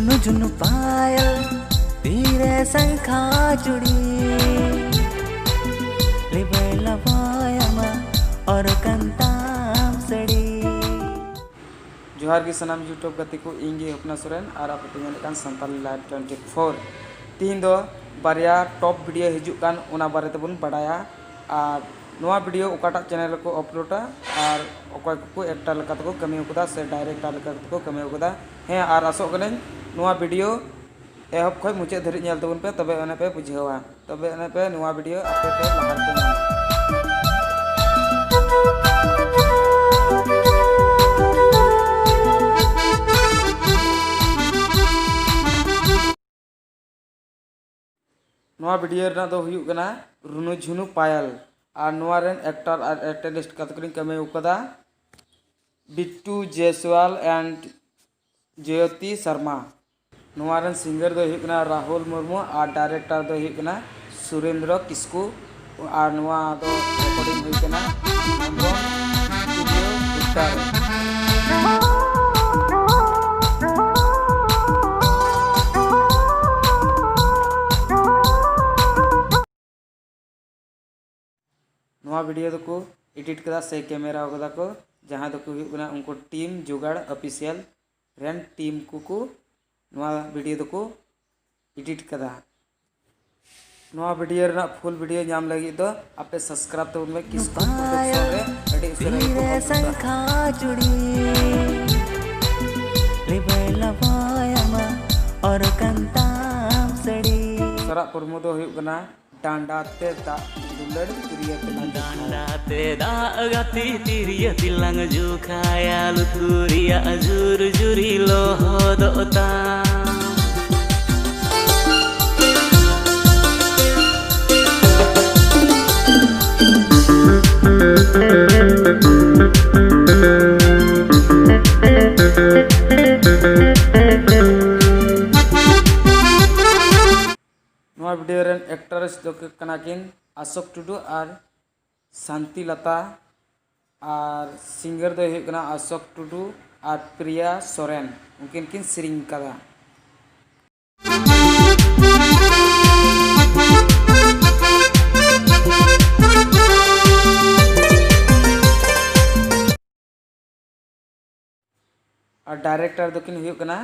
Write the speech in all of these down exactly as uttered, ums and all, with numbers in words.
ᱱᱩᱡᱩᱱ ᱯᱟᱭᱮᱞ ᱛᱤᱨᱮ ᱥᱟᱝᱠᱷᱟ ᱪᱩᱲᱤ ᱞᱤᱵᱟᱹᱭ ᱞᱟᱵᱟᱭᱟᱢᱟ ᱚᱨ ᱠᱟᱱᱛᱟᱢ ᱥᱟᱹᱲᱤ᱾ ᱡᱚᱦᱟᱨ ᱜᱮ ᱥᱟᱱᱟᱢ YouTube ᱜᱟᱛᱮ ᱠᱚ, ᱤᱧ ᱜᱮ ᱦᱚᱯᱱᱟ ᱥᱚᱨᱮᱱ ᱟᱨ ᱟᱯᱮ ᱯᱮ ᱧᱮᱞᱮᱫ ᱠᱟᱱ ᱥᱟᱱᱛᱟᱞᱤ ᱞᱟᱭᱤᱵᱷ ᱴᱩᱭᱮᱱᱴᱤ ᱯᱷᱳᱨ᱾ ᱛᱤᱦᱤᱧ ᱫᱚ ᱵᱟᱨᱭᱟ ᱴᱚᱯ ᱵᱷᱤᱰᱤᱭᱳ ᱦᱤᱡᱩᱜ ᱠᱟᱱ, ᱚᱱᱟ ᱵᱟᱨᱮ ᱛᱮᱵᱚᱱ ᱵᱟᱰᱟᱭᱟ᱾ ᱟᱨ ᱱᱚᱣᱟ ᱵᱷᱤᱰᱤᱭᱳ ᱚᱠᱟᱴᱟᱜ ᱪᱮᱱᱮᱞ ᱨᱮᱠᱚ ᱟᱯᱞᱳᱰᱟ ᱟᱨ ᱚᱠᱚᱭ ᱠᱚᱠᱚ ᱮᱠᱴᱟᱨ ᱞᱮᱠᱟ ᱛᱮᱠᱚ ᱠᱟᱹᱢᱤ ᱟᱠᱟᱫᱟ ᱥᱮ ᱰᱟᱭᱨᱮᱠᱴᱟᱨ ᱞᱮᱠᱟ ᱛᱮᱠᱚ ᱠᱟᱹᱢᱤ ᱟᱠᱟᱫᱟ᱾ ᱦᱮᱸ, ᱟᱨ ᱟᱥᱚᱜ ᱠᱟᱹᱱᱟᱹᱧ ᱱᱚᱣᱟ ᱵᱷᱤᱰᱤᱭᱳ ᱮᱦᱚᱵ ᱠᱷᱚᱱ ᱢᱩᱪᱟᱹᱫ ᱫᱷᱟᱹᱨᱤᱡ ᱧᱮᱞ ᱛᱟᱵᱚᱱ ᱯᱮ, ᱛᱚᱵᱮ ᱟᱹᱱᱤᱡ ᱯᱮ ᱵᱩᱡᱷᱟᱹᱣᱟ, ᱛᱚᱵᱮ ᱟᱹᱱᱤᱡ ᱯᱮ ᱱᱚᱣᱟ ᱵᱷᱤᱰᱤᱭᱳ ᱟᱯᱮ ᱯᱮ ᱞᱟᱦᱟ ᱨᱮᱯᱮ ᱧᱟᱢᱟ᱾ ᱱᱚᱣᱟ ᱵᱷᱤᱰᱤᱭᱳ ᱨᱮᱱᱟᱜ ᱫᱚ ᱦᱩᱭᱩᱜ ᱠᱟᱱᱟ ᱨᱩᱱᱩ ᱡᱷᱩᱱᱩ ᱯᱟᱭᱮᱞ, ᱟᱨ ᱱᱚᱣᱟ ᱨᱮᱱ ᱮᱠᱴᱟᱨ ᱟᱨ ᱮᱠᱴᱨᱮᱥ ᱠᱟᱛᱮ ᱠᱤᱱ ᱠᱟᱹᱢᱤ ᱟᱠᱟᱫᱟ ᱵᱤᱴᱴᱩ ᱡᱮᱥᱣᱟᱞ and ᱡᱚᱭᱚᱛᱤ ᱥᱟᱨᱢᱟ᱾ ᱱᱚᱣᱟ ᱨᱮᱱ ᱥᱤᱝᱜᱟᱨ ᱫᱚᱭ ᱦᱩᱭᱩᱜ ᱠᱟᱱᱟ ᱨᱟᱦᱩᱞ ᱢᱩᱨᱢᱩ ᱟᱨ ᱰᱟᱭᱨᱮᱠᱴᱟᱨ ᱫᱚᱭ ᱦᱩᱭᱩᱜ ᱠᱟᱱᱟ ᱥᱩᱨᱮᱱᱫᱨᱚ ᱠᱤᱥᱠᱩ᱾ ᱟᱨ ᱱᱚᱣᱟ ᱫᱚ ᱨᱮᱠᱚᱨᱰᱤᱝ ᱦᱩᱭ ᱠᱟᱱᱟ ᱱᱚᱢᱵᱚᱨ ᱥᱴᱩᱰᱤᱭᱳ ᱜᱩᱯᱴᱟ ᱨᱮ᱾ ᱱᱚᱣᱟ ᱵᱷᱤᱰᱤᱭᱳ ᱫᱚᱠᱚ ᱮᱰᱤᱴ ᱠᱟᱫᱟ ᱥᱮ ᱠᱮᱢᱮᱨᱟ ᱠᱟᱫᱟ ᱠᱚ, ᱡᱟᱦᱟᱸᱭ ᱫᱚᱠᱚ ᱦᱩᱭᱩᱜ ᱠᱟᱱᱟ ᱩᱱᱠᱩ ᱴᱤᱢ ᱡᱩᱜᱟᱲ ᱚᱯᱷᱤᱥᱤᱭᱟᱞ ᱨᱮᱱ ᱴᱤᱢ ᱠᱚᱠᱚ ᱱᱚᱣᱟ ᱵᱷᱤᱰᱤᱭᱳ ᱫᱚᱠᱚ ᱮᱰᱤᱴ ᱠᱟᱫᱟ᱾ ᱱᱚᱣᱟ ᱵᱷᱤᱰᱤᱭᱳ ᱨᱮᱱᱟᱜ ᱯᱷᱩᱞ ᱵᱷᱤᱰᱤᱭᱳ ᱧᱟᱢ ᱞᱟᱹᱜᱤᱫ ᱫᱚ ᱟᱯᱮ ᱥᱟᱵᱥᱠᱨᱟᱭᱤᱵ ᱛᱟᱵᱚᱱ ᱯᱮ ᱠᱤᱥᱠᱩ ᱯᱨᱚᱰᱟᱠᱥᱚᱱ ᱨᱮ᱾ ᱟᱹᱰᱤ ᱩᱥᱟᱹᱨᱟ ᱜᱮᱠᱚ ᱛᱤᱨᱮ ᱯᱳᱥᱴ ᱮᱫᱟ᱾ ᱥᱟᱝᱠᱷᱟ ᱪᱩᱲᱤ ᱞᱤᱵᱟᱹᱭ ᱞᱟᱵᱟᱭᱟᱢᱟ ᱚᱨ ᱠᱟᱱᱛᱟᱢ ᱥᱟᱹᱲᱤ᱾ ᱥᱟᱨᱟᱜ ᱯᱨᱚᱢᱳ ᱫᱚ ᱦᱩᱭᱩᱜ ᱠᱟᱱᱟ ᱰᱟᱸᱰᱟ ᱛᱮ ᱫᱟᱜ ᱫᱩᱞᱟᱹᱲ ᱛᱤᱨᱭᱟᱹ ᱛᱮᱞᱟᱝ ᱡᱚᱠᱷᱟᱭᱟ᱾ ᱰᱟᱸᱰᱟ ᱛᱮ ᱫᱟᱜ ᱜᱟᱛᱮ ᱛᱤᱨᱭᱟᱹ ᱛᱮᱞᱟᱝ ᱡᱚᱠᱷᱟᱭᱟ, ᱞᱩᱛᱩᱨ ᱨᱮᱭᱟᱜ ᱡᱩᱨ ᱡᱩᱨᱤ ᱞᱚᱦᱚᱫᱚᱜ ᱛᱟᱢ᱾ ᱱᱚᱣᱟ ᱵᱷᱤᱰᱤᱭᱳ ᱨᱮᱱ ᱮᱠᱴᱨᱮᱥ ᱫᱚ ᱠᱟᱱᱟ ᱠᱤᱱ ᱟᱥᱳᱠ ᱴᱩᱰᱩ ᱟᱨ ᱥᱟᱱᱛᱤ ᱞᱟᱛᱟ, ᱟᱨ ᱥᱤᱝᱜᱟᱨ ᱫᱚᱭ ᱦᱩᱭᱩᱜ ᱠᱟᱱᱟ ᱟᱥᱳᱠ ᱴᱩᱰᱩ ᱟᱨ ᱯᱨᱤᱭᱟ ᱥᱚᱨᱮᱱ, ᱩᱱᱠᱤᱱ ᱠᱤᱱ ᱥᱮᱨᱮᱧ ᱠᱟᱫᱟ᱾ ᱰᱟᱭᱨᱮᱠᱴᱚᱨ ᱫᱚᱠᱤᱱ ᱦᱩᱭᱩᱜ ᱠᱟᱱᱟ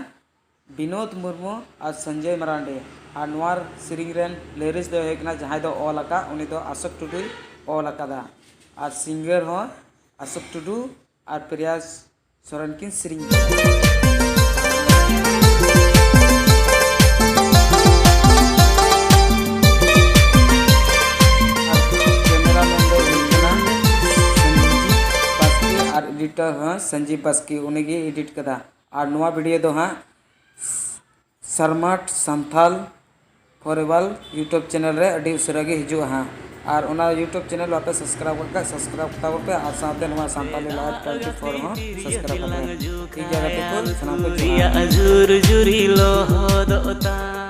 ᱵᱤᱱᱳᱫ ᱢᱩᱨᱢᱩ ᱟᱨ ᱥᱚᱧᱡᱚᱭ ᱢᱟᱨᱟᱱᱰᱤ᱾ ᱟᱨ ᱱᱚᱣᱟ ᱥᱮᱨᱮᱧ ᱨᱮᱱ ᱞᱤᱨᱤᱠᱥ ᱫᱚᱭ ᱦᱩᱭᱩᱜ ᱠᱟᱱᱟ, ᱡᱟᱦᱟᱸᱭ ᱫᱚ ᱚᱞ ᱟᱠᱟᱫ, ᱩᱱᱤ ᱫᱚ ᱟᱥᱳᱠ ᱴᱩᱰᱩᱭ ᱚᱞ ᱟᱠᱟᱫᱟ᱾ ᱟᱨ ᱥᱤᱝᱜᱟᱨ ᱦᱚᱸ ᱟᱥᱳᱠ ᱴᱩᱰᱩ ᱟᱨ ᱯᱨᱤᱭᱟ ᱥᱚᱨᱮᱱ ᱠᱤᱱ ᱥᱮᱨᱮᱧ ᱠᱟᱫᱟ᱾ ᱟᱨ ᱠᱮᱢᱮᱨᱟᱢᱮᱱ ᱫᱚᱭ ᱦᱩᱭᱩᱜ ᱠᱟᱱᱟ ᱥᱚᱧᱡᱤᱵ ᱵᱟᱥᱠᱮ ᱟᱨ ᱮᱰᱤᱴᱚᱨ ᱦᱚᱸ ᱥᱚᱧᱡᱤᱵ ᱵᱟᱥᱠᱮ, ᱩᱱᱤᱜᱮ ᱮᱰᱤᱴ ᱠᱟᱫᱟ᱾ ᱟᱨ ᱱᱚᱣᱟ ᱵᱷᱤᱰᱤᱭᱳ ᱫᱚ ᱦᱟᱸᱜ ᱥᱟᱨᱢᱟᱴ ᱥᱟᱱᱛᱷᱟᱞ ᱯᱷᱚᱨᱮᱵᱟᱨ YouTube ᱪᱮᱱᱮᱞ ᱨᱮ ᱟᱹᱰᱤ ᱩᱥᱟᱹᱨᱟ ᱜᱮ ᱦᱤᱡᱩᱜᱼᱟ ᱦᱟᱸᱜ᱾ ᱟᱨ ᱚᱱᱟ YouTube ᱪᱮᱱᱮᱞ ᱵᱟᱯᱮ ᱥᱟᱵᱥᱠᱨᱟᱭᱤᱵ ᱟᱠᱟᱫ ᱠᱷᱟᱡ ᱥᱟᱵᱥᱠᱨᱟᱭᱤᱵ ᱛᱟᱵᱚᱱ ᱯᱮ, ᱟᱨ ᱥᱟᱶᱛᱮ ᱱᱚᱣᱟ ᱥᱟᱱᱛᱟᱞᱤ ᱞᱟᱭᱤᱵᱷ ᱴᱩᱭᱮᱱᱴᱤ ᱯᱷᱳᱨ ᱦᱚᱸ ᱥᱟᱵᱥᱠᱨᱟᱭᱤᱵ ᱛᱟᱵᱚᱱ ᱯᱮ᱾ ᱴᱷᱤᱠ ᱜᱮᱭᱟ ᱜᱟᱛᱮ ᱠᱚ, ᱥᱟᱱᱟᱢ ᱠᱚ ᱡᱚᱦᱟᱨ᱾ ᱟᱡᱩᱨ ᱡᱩᱨᱤ ᱞᱚᱦᱚᱫᱚᱜ ᱛᱟᱢ᱾